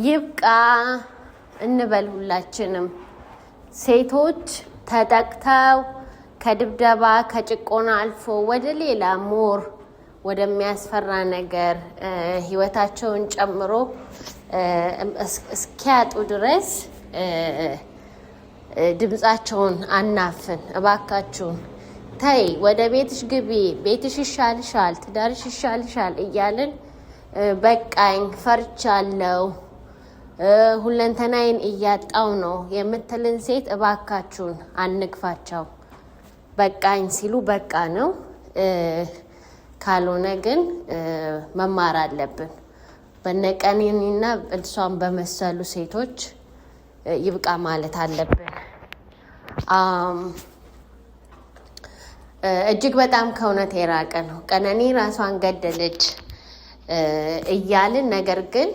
ይብቃ እንበል ሁላችንም። ሴቶች ተጠቅተው ከድብደባ ከጭቆና አልፎ ወደ ሌላ more ወደሚያስፈራ ነገር ህይወታቸውን ጨምሮ እስኪያጡ ድረስ ድምፃቸውን አናፍን። እባካችሁን ተይ፣ ወደ ቤትሽ ግቢ፣ ቤትሽ ይሻልሻል፣ ትዳርሽ ይሻልሻል እያልን በቃኝ፣ ፈርቻለሁ፣ ሁለንተናዬን እያጣው ነው የምትልን ሴት እባካችሁን አንግፋቸው። በቃኝ ሲሉ በቃ ነው። ካልሆነ ግን መማር አለብን። በነቀነኒና እሷን በመሰሉ ሴቶች ይብቃ ማለት አለብን። እጅግ በጣም ከእውነት የራቀ ነው። ቀነኒ ራሷን ገደለች እያልን ነገር ግን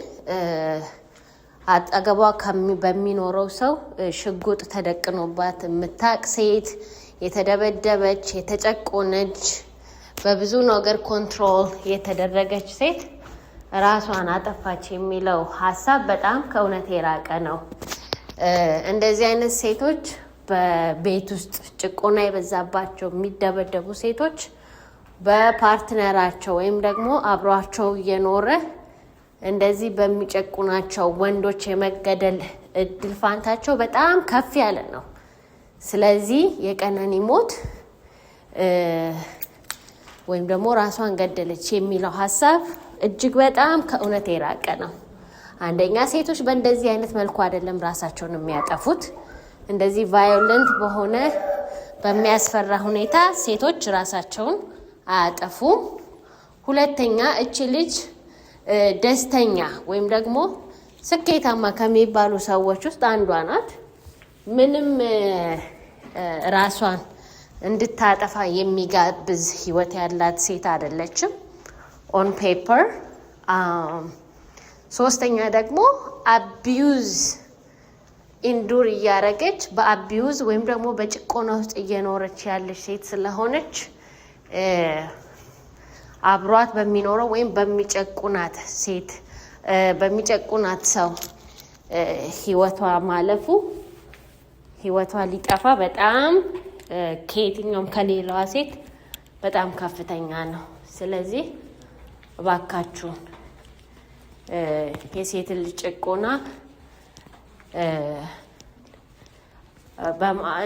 አጠገቧ በሚኖረው ሰው ሽጉጥ ተደቅኖባት የምታቅ ሴት፣ የተደበደበች፣ የተጨቆነች፣ በብዙ ነገር control የተደረገች ሴት ራሷን አጠፋች የሚለው ሀሳብ በጣም ከእውነት የራቀ ነው። እንደዚህ አይነት ሴቶች፣ በቤት ውስጥ ጭቆና የበዛባቸው የሚደበደቡ ሴቶች በ partner ኣቸው ወይም ደግሞ አብሯቸው እየኖረ እንደዚህ በሚጨቁናቸው ወንዶች የመገደል እድል ፋንታቸው በጣም ከፍ ያለ ነው። ስለዚህ የቀነኒ ሞት ወይም ደግሞ ራሷን ገደለች የሚለው ሀሳብ እጅግ በጣም ከእውነት የራቀ ነው። አንደኛ ሴቶች በእንደዚህ አይነት መልኩ አይደለም ራሳቸውን የሚያጠፉት። እንደዚህ violent በሆነ በሚያስፈራ ሁኔታ ሴቶች ራሳቸውን አያጠፉም። ሁለተኛ እቺ ልጅ ደስተኛ ወይም ደግሞ ስኬታማ ከሚባሉ ሰዎች ውስጥ አንዷ ናት። ምንም ራሷን እንድታጠፋ የሚጋብዝ ህይወት ያላት ሴት አይደለችም on paper። ሶስተኛ ደግሞ abuse endure እያረገች በ abuse ወይም ደግሞ በጭቆና ውስጥ እየኖረች ያለች ሴት ስለሆነች አብሯት በሚኖረው ወይም በሚጨቁናት ሴት፣ በሚጨቁናት ሰው ህይወቷ ማለፉ፣ ህይወቷ ሊጠፋ በጣም ከየትኛውም ከሌላዋ ሴት በጣም ከፍተኛ ነው። ስለዚህ እባካችሁን የሴት ልጅ ጭቆና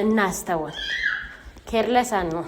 እናስተውል። Careless አንሁን።